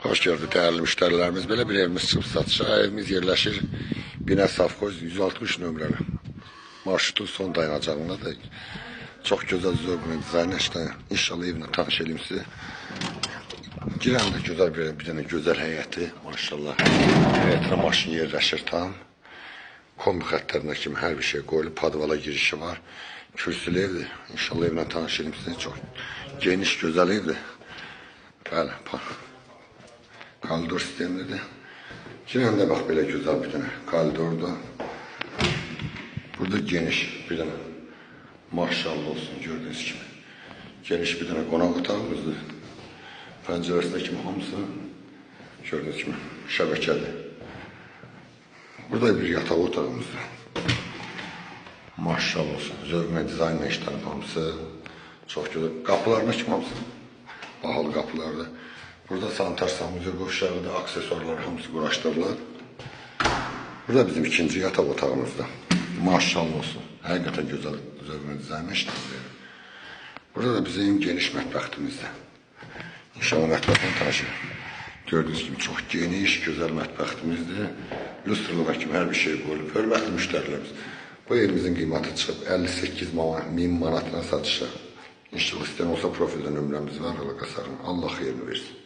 Xoş gördük dəyərli müştərilərimiz. Belə bir evimiz çıxıb satışa. Evimiz yerləşir Binə Safxoz 160 nömrəli. Marşrutun son dayanacağında da çox gözəl zövqlə dizayn işlənib. İnşallah evlə tanış eləyim sizi. Girəndə gözəl bir dənə gözəl həyəti, maşallah. Həyətinə maşın yerləşir tam. Kombi xəttlərinə kimi hər bir şey qoyulub, padvala girişi var. Kürsülü evdir. İnşallah evlə tanış eləyim sizi. Çox geniş, gözəl evdir. Bəli, koridor sistemlidir. Girəndə bax belə gözəl bir dənə koridordur. Burada geniş bir dənə, maşallah olsun gördüyünüz kimi. Geniş bir dənə qonaq otağımızdır. Pəncərəsində kimi hamısı gördüyünüz kimi şəbəkədir. Burada bir yataq otağımızdır. Maşallah olsun. Zövqlə dizaynla işlənib hamısı. Çox gözəl. Qapılarına kimi hamısı bahalı qapılardır. Burada sanitar sanuzel qovşağıdır, aksesuarlar hamısı quraşdırılır. Burada bizim ikinci yataq otağımızdır. Maşallah olsun. Həqiqətən gözəl zövqlə dizaynla işlənib. Burada da bizim geniş mətbəxtimizdir. İnşallah mətbəxlə tanışırıq. Gördüyünüz kimi çox geniş, gözəl mətbəxtimizdir. Lüstrluğa kimi hər bir şey qoyulub. Hörmətli müştərilərimiz, bu evimizin qiyməti çıxıb 58 min manatına satışa. İnşallah istəyən olsa profildə nömrəmiz var, əlaqə sarın. Allah xeyrini versin.